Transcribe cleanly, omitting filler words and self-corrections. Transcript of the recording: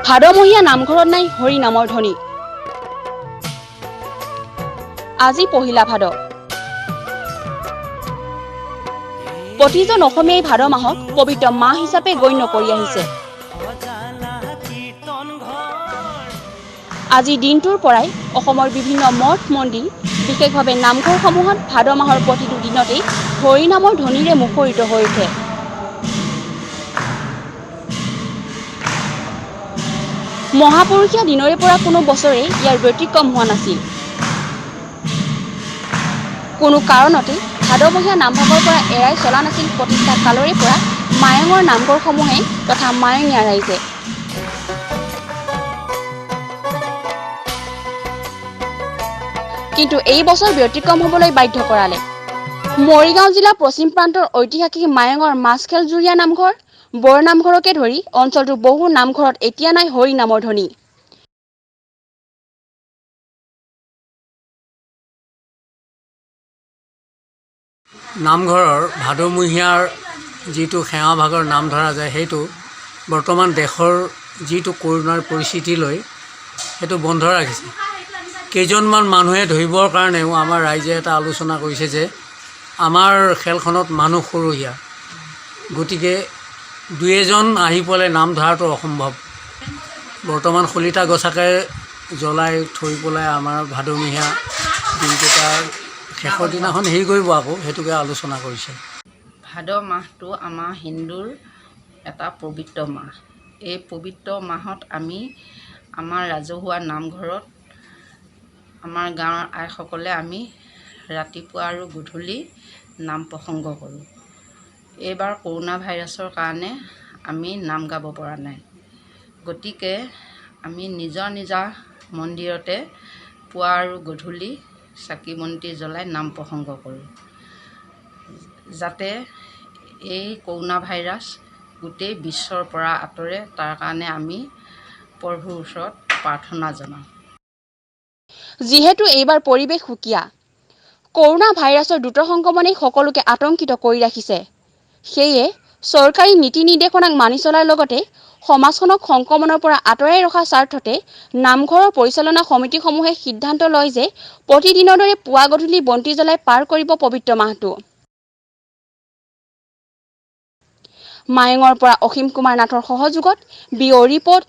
ভাদমহীয়া নামঘৰত নাই হৰি নামৰ ধ্বনি। আজি পহিলা ভাদ। প্ৰতিজন অসমীয়াই ভাদ মাহক পবিত্ৰ মাহ হিচাপে গণ্য কৰি আহিছে। আজি দিনটোৰ পৰাই অসমৰ বিভিন্ন মঠ মন্দিৰ, বিশেষভাৱে নামঘৰসমূহত ভাদ মাহৰ প্ৰতিটো দিনতেই হৰি নামৰ ধ্বনিৰে মুখৰিত হৈ উঠে। মহাপুৰুষীয়া দিনৰে পৰা কোনো বছৰেই ইয়াৰ ব্যতিক্ৰম হোৱা নাছিল। কোনো কাৰণতে ভাদমহীয়া নামভাগৰ পৰা এৰাই চলা নাছিল প্ৰতিষ্ঠা কালৰে পৰা মায়ঙৰ নামঘৰসমূহে তথা মায়ঙীয়া ৰাইজে। কিন্তু এই বছৰ ব্যতিক্ৰম হ'বলৈ বাধ্য কৰালে। মৰিগাঁও জিলা পশ্চিম প্ৰান্তৰ ঐতিহাসিক মায়ঙৰ মাছখেল জুৰীয়া নামঘৰ, বৰ নামঘৰকে ধৰি অঞ্চলটোৰ বহু নামঘৰত এতিয়া নাই হৰি নামৰ ধ্বনি। নামঘৰৰ ভাদমহীয়াৰ যিটো সেৱাভাগৰ নাম ধৰা যায়, সেইটো বৰ্তমান দেশৰ যিটো কৰোণাৰ পৰিস্থিতি লৈ সেইটো বন্ধ ৰাখিছে। কেইজনমান মানুহে ধৰিবৰ কাৰণেও আমাৰ ৰাইজে এটা আলোচনা কৰিছে যে আমাৰ খেলখনত মানুহ সৰহীয়া, গতিকে দুই এজন আহি পেলাই নাম ধৰাটো অসম্ভৱ। বৰ্তমান শলিতা গছাকে জ্বলাই থৈ পেলাই আমাৰ ভাদমহীয়া দিনকেইটাৰ শেষৰ দিনাখন হেৰি কৰিব, আকৌ সেইটোকে আলোচনা কৰিছে। ভাদ মাহটো আমাৰ হিন্দুৰ এটা পবিত্ৰ মাহ। এই পবিত্ৰ মাহত আমি আমাৰ ৰাজহুৱা নামঘৰত আমাৰ গাঁৱৰ আইসকলে আমি ৰাতিপুৱা আৰু গধূলি নাম প্ৰসংগ কৰোঁ। এইবাৰ কৰোণা ভাইৰাছৰ কাৰণে আমি নাম গাব পৰা নাই, গতিকে আমি নিজৰ নিজা মন্দিৰতে পুৱা আৰু গধূলি চাকি বন্তি জ্বলাই নাম প্ৰসংগ কৰোঁ, যাতে এই কৰোণা ভাইৰাছ গোটেই বিশ্বৰ পৰা আঁতৰে, তাৰ কাৰণে আমি প্ৰভুৰ ওচৰত প্ৰাৰ্থনা জনাওঁ। যিহেতু এইবাৰ পৰিৱেশ সুকীয়া, কৰোণা ভাইৰাছৰ দ্ৰুত সংক্ৰমণে সকলোকে আতংকিত কৰি ৰাখিছে। সেয়ে চৰকাৰী নীতি নিৰ্দেশনাক মানি চলাৰ লগতে সমাজখনক সংক্ৰমণৰ পৰা আঁতৰাই ৰখাৰ স্বাৰ্থতে নামঘৰৰ পৰিচালনা সমিতিসমূহে সিদ্ধান্ত লয় যে প্ৰতিদিনৰ দৰে পুৱা গধূলি বন্তি জ্বলাই পাৰ কৰিব পবিত্ৰ মাহটো। মায়ঙৰ পৰা অসীম কুমাৰ নাথৰ সহযোগত ব্যুৰ' ৰিপৰ্ট,